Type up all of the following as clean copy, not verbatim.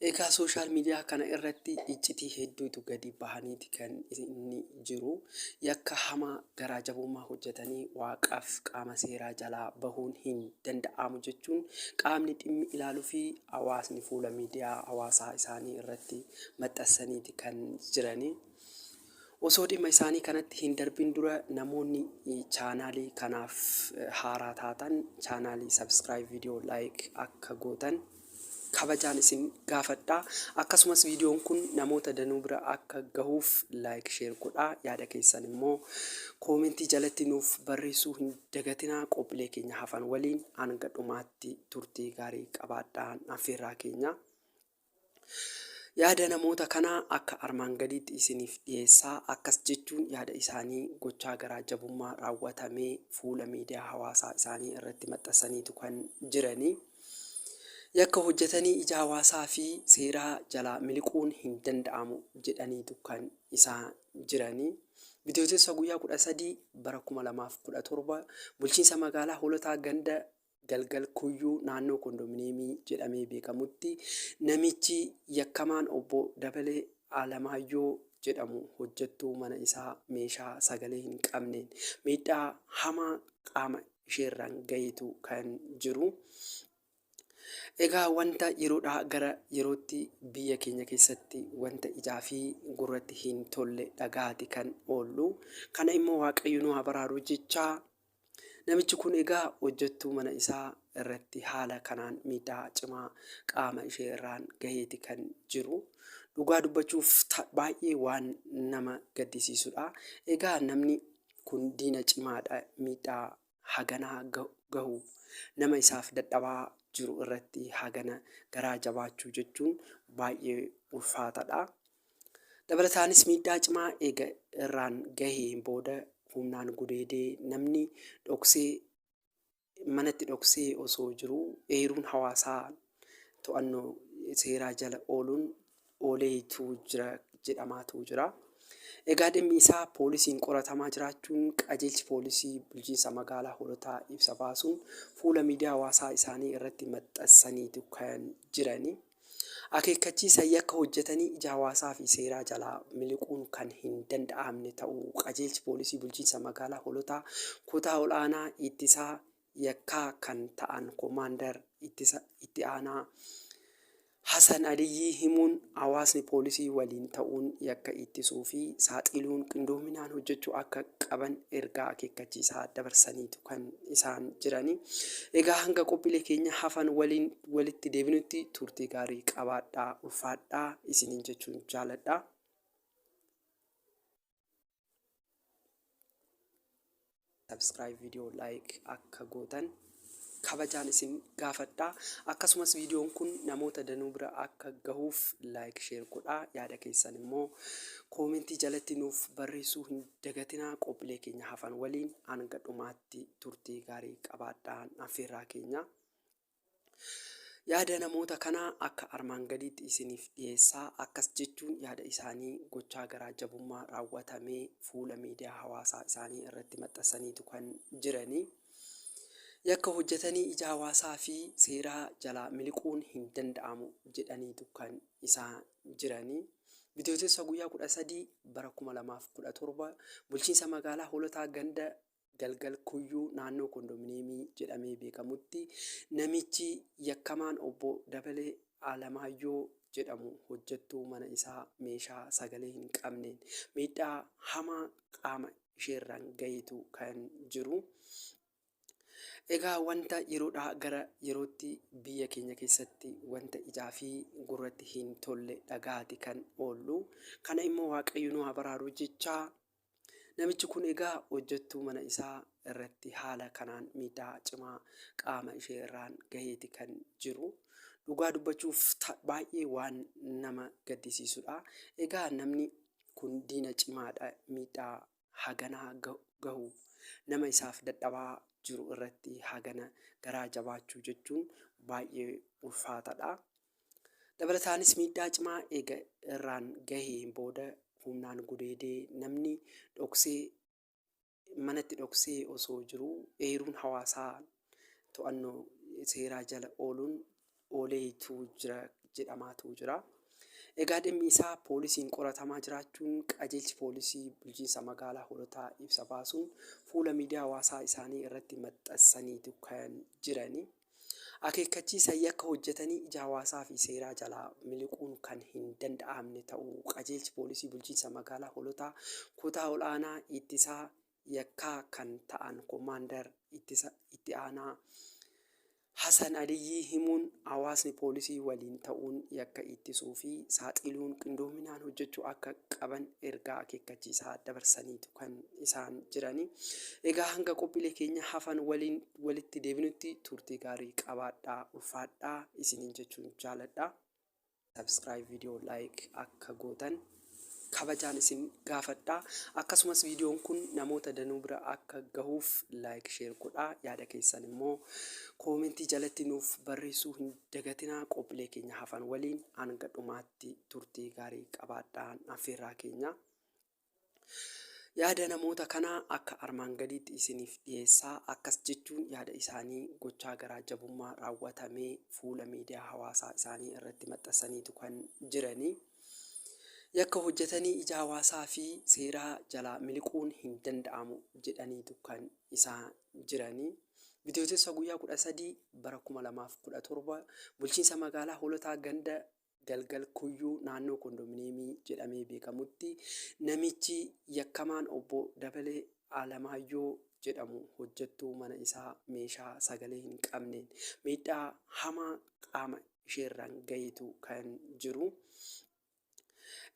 Egaa social media kana irratti iccitii hedduutu gadi bahaniiti kan inni jiru. Yakka hamaa garaa jabummaa hojjetanii waaqaaf qaama seeraa jalaa bahuun hin danda'amu jechuun qaamni dhimmi ilaaluu fi hawaasni fuula miidiyaa hawaasaa isaanii irratti maxxansaniiti kan jirani. Osoo dhimma isaanii kanatti hin darbin dura namoonni chaanaalii kanaaf haaraa taatan chaanaalii subscribe, viidiyoo like akka gootan kabajaan isin gaafadha. Akkasumas viidiyoon kun namoota danuu bira akka gahuuf like, share godhaa. Yaada keessan immoo koomentii jalatti nuuf barreessuu hin dagatinaa. Qophiilee keenya hafan waliin hanga dhumaatti turtii gaarii qabaadhaan affeerraa keenya. Yaada namoota kanaa akka armaan gadiitti isiniif dhiyeessaa. Akkas jechuun yaada isaanii gochaa garaa jabummaa raawwatamee fuula miidiyaa hawaasaa isaanii irratti maxxansaniitu kan jirani. Yakka hojjetanii ija hawaasaa fi seeraa jalaa miliquun hin danda'amu jedhaniitu kan isaan jirani. Bitootessa guyyaa 13 bara 2017 bulchiinsa magaalaa Hoolotaa ganda Galgal Kuyyuu naannoo Kondominiyeemii jedhamee beekamutti namichi yakkamaan obbo Dabalee Alamaayyoo jedhamu hojjettuu mana isaa meeshaa sagalee hin qabneen miidhaa hamaa qaama isheerraan gaheetu kan jiru. Egaa wanta yeroodhaa gara yerootti biyya keenya keessatti wanta ijaa fi gurratti hin tolle dhagaati kan oollu. Kana immoo Waaqayyo nu haa baraaru jechaa Namichi kun egaa hojjettuu mana isaa irratti haala kanaan miidhaa cimaa qaama ishee irraan gaheeti kan jiru. Dhugaa dubbachuuf baay'ee waan nama gaddisiisudha. Egaa namni kun diina cimaadha miidhaa haganaa gahu nama isaaf dadhabaa jiru irratti hagana garaa jabaachuu jechuun baay'ee ulfaatadha. Dabalataanis miidhaa cimaa eega irraan gaheen booda humnaan gudeedee namni dhoksee manatti dhoksee osoo jiruu eeruun hawaasaa to'annoo seeraa jala ooluun ooleetu jira jedhamaatu jira. Egaa dhimmi isaa poolisiin qoratamaa jiraachuun qajeelchi poolisii bulchiinsa magaalaa Hoolotaa ibsa baasuun fuula miidiyaa hawaasaa isaanii irratti maxxansaniitu kan jirani. Akeekkachiisa yakka hojjetanii ija hawaasaa fi seeraa jalaa miliquun kan hin danda'amne ta'uu qajeelchi poolisii bulchiinsa magaalaa Holotaa kutaa ol'aanaa ittisaa yakkaa kan ta'an komaandar ittisa itti aanaa Hasan Aliyyii himuun hawaasni poolisii waliin ta'uun yakka ittisuu fi saaxiluun qindoominaan hojjechuu akka qaban ergaa akeekkachiisaa dabarsaniitu kan isaan jirani. Egaa hanga qophiilee keenya hafan waliin walitti deebinutti turtii gaarii qabaadhaa ulfaadhaa isiniin jechuun jaaladha. Subscribe, video like akka gootan kabajaan isin gaafadha. Akkasumas viidiyoon kun namoota danuu bira akka gahuuf like, share godhaa. Yaada keessan immoo koomentii jalatti nuuf barreessuu hin dagatinaa. Qophiilee keenya hafan waliin hanga dhumaatti turtii gaarii qabaadhaan affeerraa keenya. Yaada namoota kanaa akka armaan gadiitti isiniif dhiyeessaa. Akkas jechuun yaada isaanii gochaa garaa jabummaa raawwatamee fuula miidiyaa hawaasaa isaanii irratti maxxansaniitu kan jirani. Yakka hojjetanii ija hawaasaa fi seeraa jalaa miliquun hin danda'amu jedhaniitu kan isaan jirani. Bitootessa guyyaa 13 bara 2017 bulchiinsa magaalaa Hoolotaa ganda Galgal Kuyyuu naannoo Kondominiyeemii jedhamee beekamutti namichi yakkamaan obbo Dabalee Alamaayyoo jedhamu hojjettuu mana isaa meeshaa sagalee hin qabneen miidhaa hamaa qaama isheerraan gaheetu kan jiru. Egaa wanta yeroodhaa gara yerootti biyya keenya keessatti wanta ijaa fi gurratti hin tolle dhagaati kan oollu. Kana immoo Waaqayyo nu haa baraaru jechaa Namichi kun egaa hojjettuu mana isaa irratti haala kanaan miidhaa cimaa qaama ishee irraan gaheeti kan jiru. Dhugaa dubbachuuf baay'ee waan nama gaddisiisudha. Egaa namni kun diina cimaadha miidhaa haganaa gahu nama isaaf dadhabaa jiru irratti hagana garaa jabaachuu jechuun baay'ee ulfaatadha. Dabalataanis miidhaa cimaa eega irraan gaheen booda humnaan gudeedee namni dhoksee manatti dhoksee osoo jiruu eeruun hawaasaa to'annoo seeraa jala ooluun ooleetu jira jedhamaatu jira. Egaa dhimmi isaa poolisiin qoratamaa jiraachuun qajeelchi poolisii bulchiinsa magaalaa Hoolotaa ibsa baasuun fuula miidiyaa hawaasaa isaanii irratti maxxansaniitu kan jirani. Akeekkachiisa yakka hojjetanii ija hawaasaa fi seeraa jalaa miliquun kan hin danda'amne ta'uu qajeelchi poolisii bulchiinsa magaalaa Hoolotaa kutaa ol'aanaa ittisaa yakkaa kan ta'an Komaandar itti aanaa Hasan Aliyyii himuun hawaasni poolisii waliin ta'uun yakka ittisuu fi saaxiluun qindoominaan hojjechuu akka qaban ergaa akeekkachiisaa dabarsaniitu kan isaan jirani. Egaa hanga qophiilee keenya hafan waliin walitti deebinutti turtii gaarii qabaadhaa, ulfaadhaa isiniin jechuun jaaladha. Subscribe, viidiyoo like akka gootan kabajaan isin gaafadha. Akkasumas viidiyoon kun namoota danuu bira akka gahuuf like, share godhaa. Yaada keessan immoo koomentii jalatti nuuf barreessuu hin dagatinaa. Qophiilee keenya hafan waliin hanga dhumaatti turtii gaarii qabaadhaan affeerraa keenya. Yaada namoota kanaa akka armaan gadiitti isiniif dhiyeessaa. Akkas jechuun yaada isaanii gochaa garaa jabummaa raawwatamee fuula miidiyaa hawaasaa isaanii irratti maxxansaniitu kan jirani. Yakka hojjetanii ija hawaasaa fi seeraa jalaa miliquun hin danda'amu jedhaniitu kan isaan jirani. Bitootessa guyyaa 13 bara 2017 bulchiinsa magaalaa Hoolotaa ganda Galgal Kuyyuu naannoo kondominiyeemii jedhamee beekamutti namichi yakkamaan obbo Dabalee Alamaayyoo jedhamu hojjettuu mana isaa meeshaa sagalee hin qabneen miidhaa hamaa qaama isheerraan gaheetu kan jiru.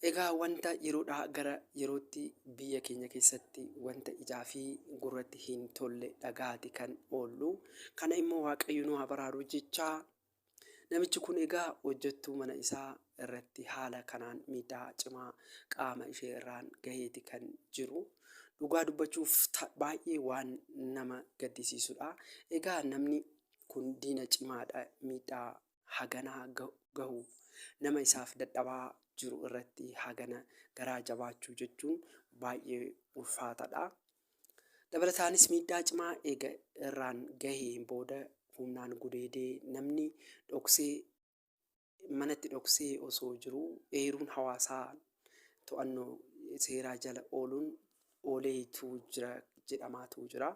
Egaa wanta yeroodhaa gara yerootti biyya keenya keessatti wanta ijaa fi gurratti hin tolle dhagaati kan oollu. Kana immoo Waaqayyo nu haa baraaru jechaa Namichi kun egaa hojjettuu mana isaa irratti haala kanaan miidhaa cimaa qaama ishee irraan gaheeti kan jiru. Dhugaa dubbachuuf baay'ee waan nama gaddisiisudha. Egaa namni kun diina cimaadha, miidhaa haganaa gahu nama isaaf dadhabaa jiru irratti hagana garaa jabaachuu jechuun baay'ee ulfaatadha. Dabalataanis miidhaa cimaa eega irraan gaheen booda humnaan gudeedee namni dhoksee manatti dhoksee osoo jiruu eeruun hawaasaa to'annoo seeraa jala ooluun ooleetu jira jedhamaatu jira.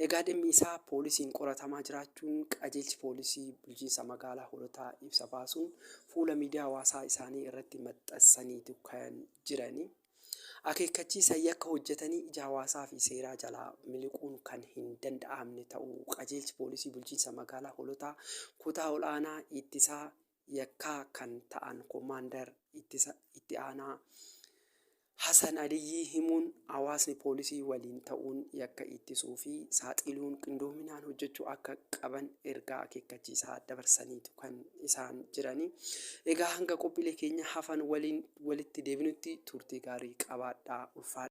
Egaa dhimmi isaa poolisiin qoratamaa jiraachuun qajeelchi poolisii bulchiinsa magaalaa Hoolotaa ibsa baasuun fuula miidiyaa hawaasaa isaanii irratti maxxansaniitu kan jirani. Akeekkachiisa yakka hojjetanii ija hawaasaa fi seeraa jalaa miliquun kan hin danda'amne ta'uu qajeelchi poolisii bulchiinsa magaalaa Hoolotaa kutaa ol'aanaa ittisaa yakkaa kan ta'an Komaandar itti aanaa Hasan Aliyyii himuun hawaasni poolisii waliin ta'uun yakka ittisuu fi saaxiluun qindoominaan hojjechuu akka qaban ergaa akeekkachiisaa dabarsaniitu kan isaan jirani. Egaa hanga qophiilee keenya hafan waliin walitti deebinutti turtii gaarii qabaadhaa, ulfaadhaa.